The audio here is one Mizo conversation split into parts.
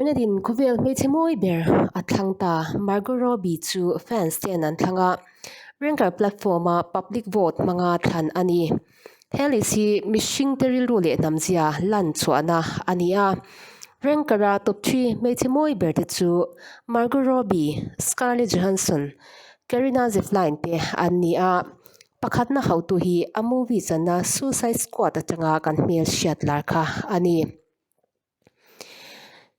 Internet in khawvel hmeichhe mawi ber a thlang ta. Margot Robbie chu fans ten an thlang a, Ranker platform a public vote hmanga thlan a ni. He list hi mihringte rilru leh hnamzia lan chhuahna a ni a. Ranker a top thi hmeichhe mawi ber te chu Margot Robbie, Scarlett Johansson, Karina Zefline te an ni a. Pakhatna hautu hi a movie channa Suicide Squad atanga kan hmel hriat lar kha a ni.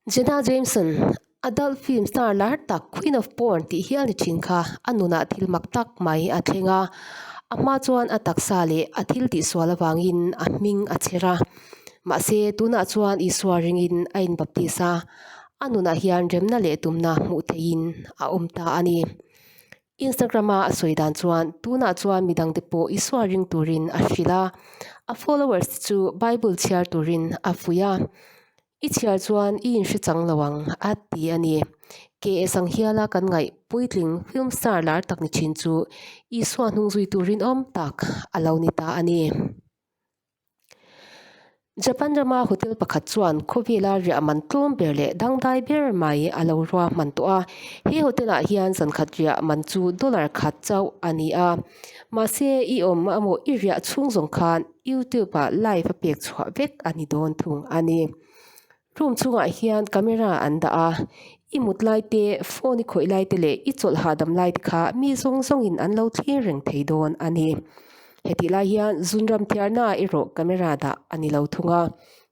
Jenna Jameson, adult film star lar tak Queen of Porn tih hial ni thin kha a nunah thil mak tak mai a thleng a, a hma chuan a taksa leh a thil tihsual avangin a hming a chher a. Mahse, tunah chuan Isua ringin a inbaptis a, a nunah hian remna leh tumna hmuh theihin a awm ta a ni. Instagram-a a sawi dan chuan tunah chuan midangte pawh Isua ring turin a hrilh a, a followers te chu Bible chhiar turin a fuih a, I chhiar chuan i inhre chang lo ang, a ti a ni. KS ang hiala kan ngaih puitling film star lar tak ni thin chu Isua hnung zui turin awm tak a lo ni ta a ni. Japan rama hotel pakhat chuan khawvela riah man tlawm ber leh dangdai ber mai a lo ruahman tawh a. He hotel ah hian zankhat riah man chu dollar khat chauh a ni a. Mahse i awm emaw i riah chhung zawng khan youtube ah live a pek chhuah vek a ni dawn thung a ni. Room chhungah hian camera an dah a, i mut lai te, phone i khawih lai te leh i chawlh hahdam lai te kha mi zawng zawngin an lo thlir reng thei dawn a ni. Hetih lai hian zunram thiarnaah erawh camera dah a ni lo thung a,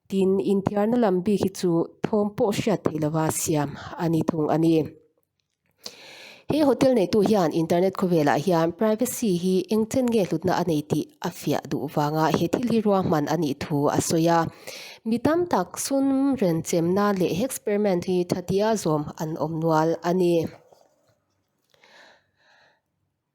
tin inthiarna lam bik hi chu thawm pawh hriat theih lova siam a ni thung a ni. He hotel neitu hian internet khawvelah hian privacy hi engchen nge hlutna a nei tih a fiah duh vanga he thil hi ruahman a nih thu a sawi a. Mi tam tak sum renchemna leh he experiment hi tha tia zawm an awm nual a ni.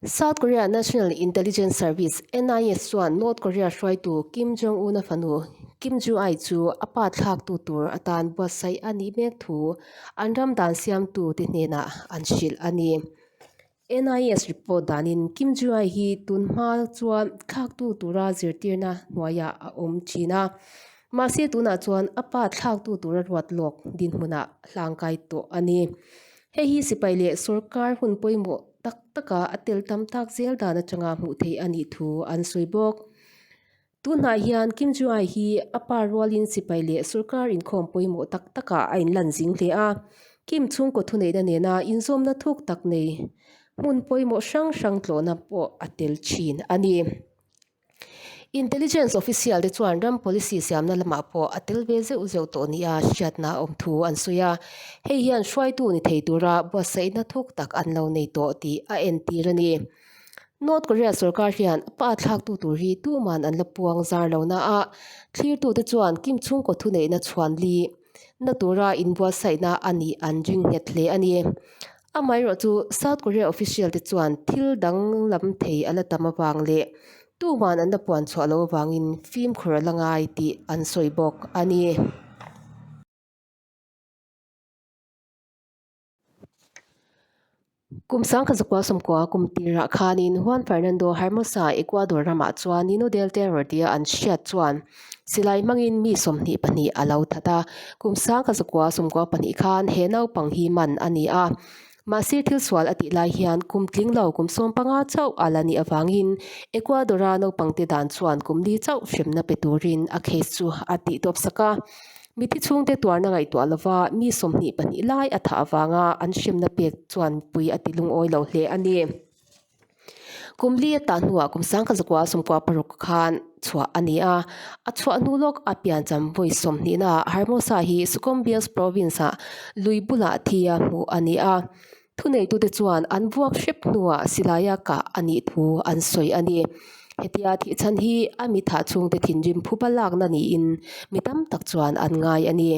South Korea National Intelligence Service, NIS, chuan North Korea hruaitu Kim Jong-un-a fanu Kim Ju-ae chu a pa thlaktu tur atan buatsaih a nih mek thu an ram dan siamtute hnenah an hrilh a ni. NIS report danin Kim Ju-ae hi tun hma chuan thlaktu tura zirtirna hnuaiah a awm thin a, mahse tunah chuan a pa thlaktu tura ruat lawk dinhmunah hlangkai tawh a ni. Hei hi sipai leh sorkar hun pawimawh tak taka a tel tam tak zel dan atanga hmuh theih a nih thu an sawi bawk. Tunhnah hian Kim Ju-ae hi a pa rualin sipai leh sorkar inkhawm pawimawh tak takah a inlan zing hle a. Kim chhungkaw thuneihna nena inzawmna thuk tak nei hmun pawimawh hrang hrang tlawhna pawh a tel thin a ni. Intelligence official te chuan ram policy siamna lamah pawh a tel ve zeuh zeuh tawh nia hriatna a awm thu an sawi a, hei hian hruaitu ni thei tura buatsaihna thuk tak an lo nei tawh tih a entir a ni. North Korea sorkar hian a pa thlaktu tur hi tuman an la puang zar lo na a, thlirtute chuan Kim chhungkaw thuneihna chhuan li na tura inbuatsaihna a nih an ring nghet hle a ni. Amaherawh chu South Korea official te chuan thil danglam thei a la tam avang leh tuman an la puan chhuah loh avangin fimkhur a la ngai tih an sawi bawk a ni. Kum sangkhat zakua sawmkua kum tirah khanin Juan Fernando Hermosa Ecuador ramah chuan Nino del Terror tia an hriat chuan silai hmangin mi 22 a lo that a. Kum 1914 khan he naupang hi man a ni a. Mahse thil sual a tih lai hian kum tling lo kum 15 chauh a la nih avangin Ecuador-a naupangte dan chuan kum li chauh hremna pe turin a case chu a tih tawp sak a. Mithi chhungte tuarna ngaihtuah lova mi 22 lai a thah avanga an hremna pek chuan mipui a ti lungawi lo hle a ni. Kum li a tah hnuah kum 1996 khan chhuah a ni a, a chhuah hnu lawk a piancham vawi 20 naah Hermosa hi Sucumbíos province-ah lui bulah thi a hmuh a ni a. Thuneitute chuan an vuak hrep hnuah silaia kah a nih thu an sawi a ni. Hetia thihchhan hi a mi thah chhungte thinrim phuba lakna niin mi tam tak chuan an ngai a ni.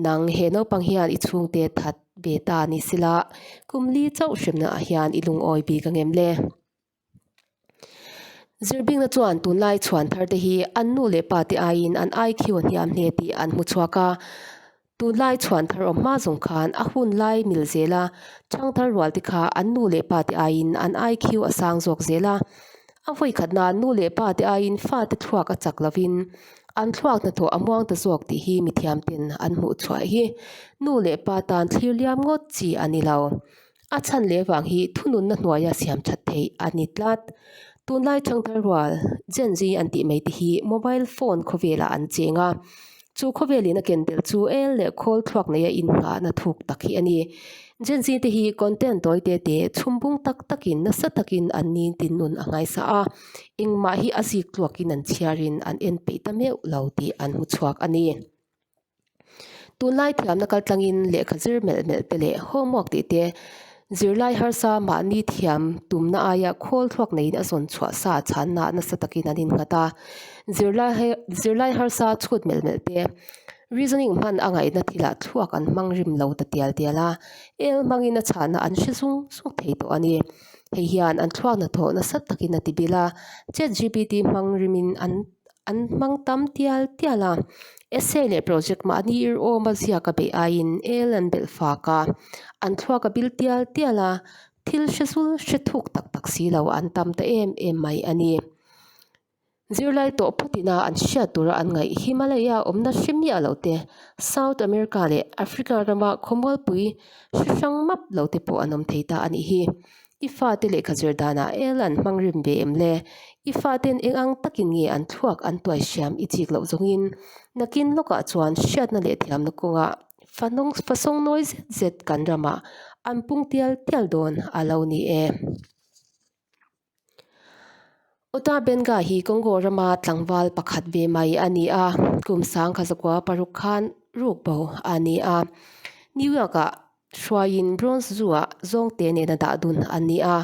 Nang he naupang hian i chhungte that ve ta ni sila, kum li chauh hremna ah hian i lungawi bik ang em le? Zirbingna chuan tunlai chhuan thar te hi an nu leh pa te aiin an IQ a hniam hle tih an hmu chhuak a. Tunlai chhuan thar awm hma zawng khan a hun lai mil zel a, chhangthar rual te kha an nu leh pa te aiin an IQ a sang zawk zel a. A vawikhatna nu leh pa te aiin fate thluak a chak lovin. An thluak hnathawh a muang ta zawk tih hi mithiamten an hmuh chhuah hi nu leh pa tan thlir liam ngawt chi a ni lo. A chhan leh vang hi thununna hnuaia siam that theih a ni tlat. Tunlai thangthar rual Gen Z an tih mai te hi mobile phone khawvelah an cheng a, chu khawvelin a ken tel chu el leh khawl thluak neia innghahna thuk tak hi a ni. Gen Z te hi content tawi te te chhumbung tak takin nasa takin an ni tin nun a ngaisa a, engmah hi a zik tluakin an chhiarin an en peih ta meuh lo tih an hmu chhuak a ni. Tunlai thiamna kaltlangin lehkha zir melh melh te leh homework tih te zirlai harsa mahni thiam tumna aia khawl thluak neiin a zawn chhuah sa chhanna nasa takin an innghat a. Zirlai zirlai harsa chhut melh melh te reasoning hman a ngaihna thilah thluak an hmang rim lo ta tial tial a, el hmangin a chhahna an hre zung zung thei tawh a ni. Hei hian an thluak hnathawh nasa takin a ti bil a, chatgpt hmang rimin an An hmang tam tial tial a, essay leh project mahni ir awma ziak a beih aiin el an belh fak a, an thluak a bil tial tial a, thil hre zul hre thuk tak tak si lo an tam ta em em mai a ni. Zirlai tawh phawtin a an hriat tura an ngaih Himalaya awmna hre miah loh te, South America leh Africa rama khawmualpui hre hrang map lo te pawh an awm thei ta a nih hi. I fate lehkha zir danah el an hmang rim ve em le? I faten eng ang takin nge an thluak an tuai hriam i chik loh zawngin nakin lawkah chuan hriatna leh thiamna kawngah fanawng fasawng nawi zet zet kan ramah an pung tial tial dawn a lo ni e. Ota Benga hi Congo rama tlangval pakhat ve mai a ni a, kum sangkha zakua paruk khan ruk bo a ni a. New York-ah Hruaiin Bronze Zoo-ah zawngte nena dah dun an ni a,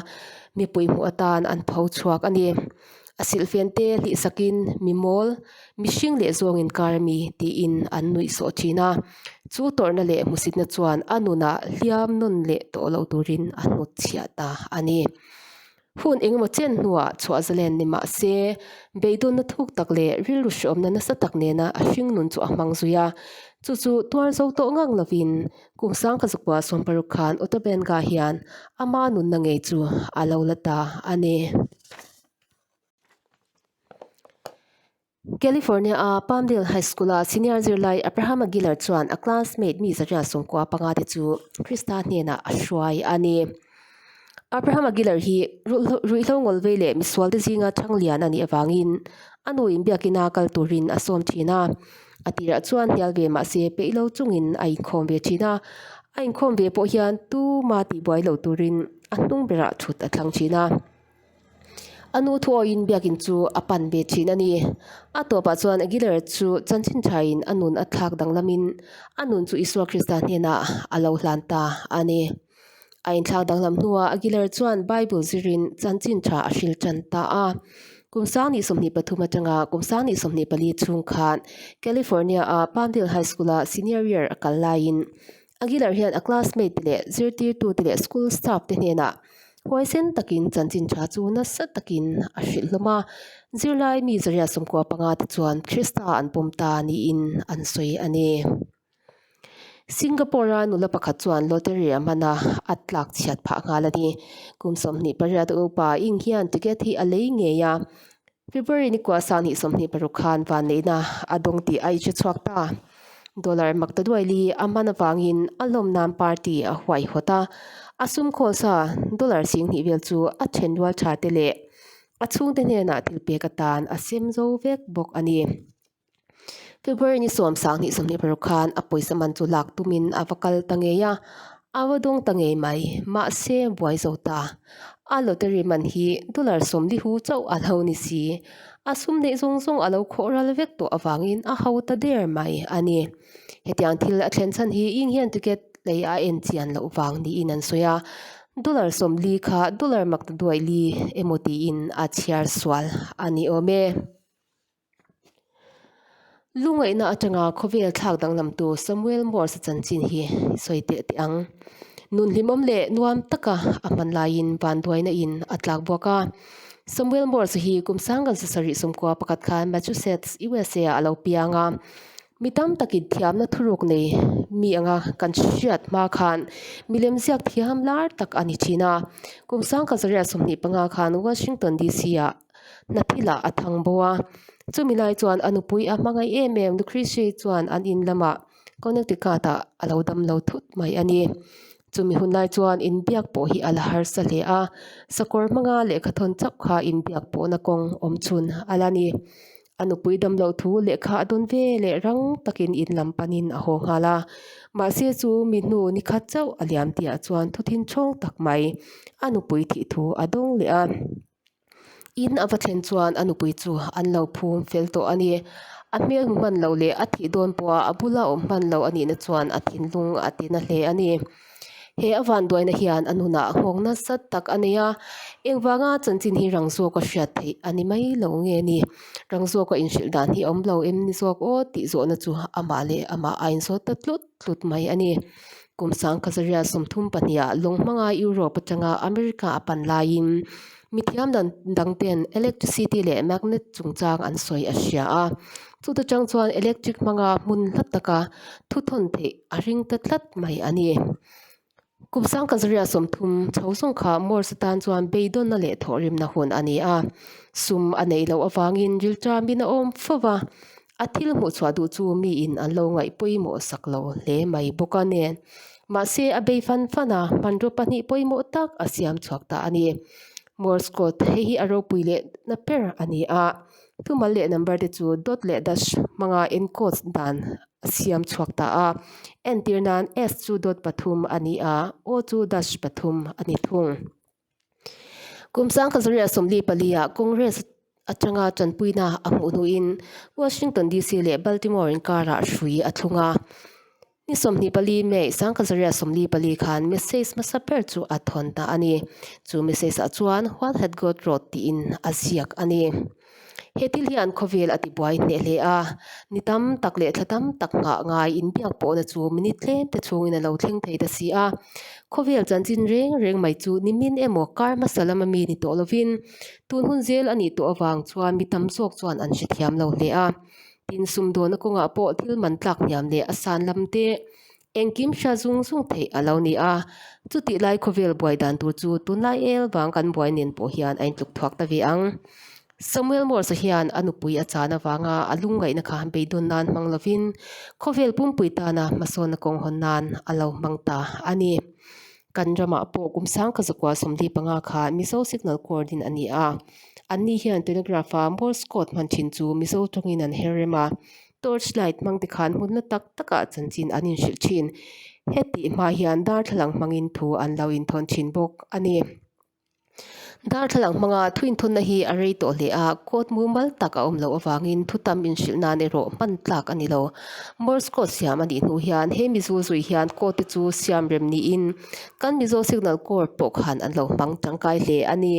mipui hmuh atan an pho chhuak a ni. A silhfen te hlihsakin mi mawl, mihring leh zawng inkar a mi tiin an nuih sawh thin a. Chu tawrhna leh hmusitna chuan a nunah hliam nawn leh tawh lo turin a hnutchhiah ta a ni. Hun engemaw chen hnuah chhuah zalen ni mah se, beidawnna thuk tak leh rilru hreawmna nasa tak nena a hringnun chu a hmang zui a. Chu chu tuar zo tawh ngang lovin kum sangkha zakua sawmparuk khan Otabenga hian ama nunna ngei chu a lo la ta a ni. California-a Palmdale High School-a senior zirlai Abraham Aguilar chuan a classmate mi zaria sawmkua panga te chu Krista hnenah a hruai a ni. Abraham Aguilar hi ruihhlo ngawlvei leh misual te zinga thanglian a nih avangin a nu inbiakina kal turin a sawm thin a. A tirah chuan hnial ve mah se peih lo chungin a inkhawm ve thin a. A inkhawm ve pawh hian tuma tihbuai lo turin a hnung berah thut a thlang thin a. A nu thuawiin biakinn chu a pan ve thin a ni. A tawpah chuan Aguilar chu chanchin thain a nun a thlak danglamin a nun chu Isua Krista hnenah a lo hlan ta a ni. A inthlak danglam hnuah Aguilar chuan Bible zirin chanchin tha a hril tan ta a. Kum 2023 atanga kum 2024 chhung khan California-a Palmdale High School-a senior year a kal laiin Aguilar hian a classmate te leh zirtirtute leh school staff te hnenah huaisen takin chanchin tha chu nasa takin a hrilh hlawm a. Zirlai mi zaria 15 te chuan Krista an pawm ta niin an sawi a ni. Singapore-a nula pakhat chuan lottery a hman a, a tlak chhiat phah nghal a ni. Kum 28 upa Ying hian ticket hi a lei ngei a. February ni kua 2026 khan vanneihna a dawng tih a inhre chhuak ta. Dollar makta duai li a hman avangin a lawm nan party a huaihawt a, a sum khawl sa dollar 20,000 vel chu a thenrual tha te leh a chhungte hnenah thil pek atan a sem zo vek bawk a ni. February ni 10, 2026 khan a pawisa man chu lak tumin a va kal ta ngei a, a va dawng ta ngei mai. Mahse, buai zo ta. A lottery man hi dollar 40 hu chauh a lo ni si. A sum neih zawng zawng a lo khawh ral vek tawh avangin a ho ta der mai a ni. Hetiang thil a thlen chhan hi ing hian ticket lei a en chian loh vang niin an sawi a, dollar 40 kha dollar makta duai li emaw tiin a chhiar sual a ni awm e. Lungaihna atanga khawvel thlak danglamtu Samuel Morse-a chanchin hi sawi teh teh ang. Nun hlimawm leh nuam taka a hman laiin vanduaina in a tlak buak a. Samuel Morse-a hi kum 1971 khan Massachusetts, USA ah a lo piang a. Mi tam takin thiamna thuruk nei mi anga kan hriat hma khan milem ziak thiam lar tak a ni thin a. Kum 1925 khan Washington DC ah Hnathilah a thang bo a. Chumi lai chuan a nupui a hmangaih em em Lucretia chuan an in lamah Connecticut ah a lo dam lo thut mai a ni. Chumi hun lai chuan inbiak pawh hi a la harsa hle a, sakawr hmanga lehkha thawn chauh kha inbiak pawhna kawng awm chhun a la ni. A nupui dam loh thu lehkha a dawn ve leh rang takin in lam panin a haw nghal a. Mahse chu mi hnu ni khat chauh a liam tihah chuan thuthin chhawng tak mai a nupui thih thu a dawng leh a. In a va thlen chuan a nupui chu an lo phum fel tawh a ni. A hmel hmu hman loh leh a thih dawn pawha a bula awm hman loh a nihna chuan a thinlung a ti na hle a ni. He a vanduaina hian a nunah nghawng nasa tak a nei a, engvanga chanchin hi rang zawka hriat theih a ni mai lo nge ni? Rang zawka inhrilh dan hi a awm lo em ni zawk aw tih zawhna chu amah leh amah a inzawt ta tlut tlut mai a ni. Kum sangkhazaria 32ah lawng hmanga Europe atanga America a pan laiin mithiam dan dangten electricity leh magnet chungchang an sawi a hria a. Chuta chang chuan electric hmanga hmun hla taka thuthawn theih a ring ta tlat mai a ni. Kum sangkhazaria 30 chho zawng kha Morse atan chuan beidawnna leh thawhrimna hun a ni a. Sum a neih loh avangin rilṭamin a awm fo va. A thil hmuh chhuah duh chu miin an lo ngaih pawimawh sak lo hle mai bawk a nen. Mahse a bei fan fan a, hmanraw pahnih pawimawh tak a siam chhuak ta a ni. Morse code, hei hi a ropui leh na ber a ni a, thumal leh number te chu dot leh dash hmanga encode dan a siam chhuak ta a. Entir nan S chu dot pathum a ni a, O chu dash pathum a ni thung. Kum 1944 ah Congress atanga tanpuina a hmuh hnuin Washington DC leh Baltimore inkarah hrui a thlung a. Ni 24 May 1944 khan message hmasa ber chu a thawn ta a ni. Chu message ah chuan What had God wrote tiin a ziak a ni. He thil hian khawvel a tibuai hneh hle a, ni tam tak leh thla tam tak nghah ngai inbiak pawhna chu minute tlem te chhungin a lo thleng thei ta si a. Khawvel chanchin reng reng mai chu nimin emaw kar hmasa lama mi ni tawh lovin tun hun zel a nih tawh avang chuan mi tam zawk chuan an hrethiam lo hle a. Tin, sumdawnna kawngah pawh thil man tlak hniam leh a san lam te Engkim hria zung zung theih a lo ni a, chutih lai khawvel buai dan tur chu tunlai el vang kan buai nen pawh hian a intluk thuak ta ve ang. Samuel Morse hian a nupui a chan avanga a lungngaihna kha beidawn nan hmang lovin khawvel pumpui tana hmasawnna kawng hawn nan a lo hmang ta a ni. Kan ramah pawh kum 1945 kha Mizo Signal Corps din a ni a, anni hian telegraph-a Morse code hman thin chu Mizo tawngin an her rem a, Torch light hmang te khan hmun la tak takah chanchin an inhrilh thin. Hetih hma hian darthlalang hmangin thu an lo inthawn thin bawk a ni. Darthlalang hmanga thu inthawnna hi a rei tawh hle a, code mumal tak a awm loh avangin thu tam inhrilh nan erawh hman tlak a ni lo. Morse code siam a nih hnu hian he Mizo zui hian code te chu siam rem niin kan Mizo Signal Corps pawh khan an lo hmang tangkai hle a ni.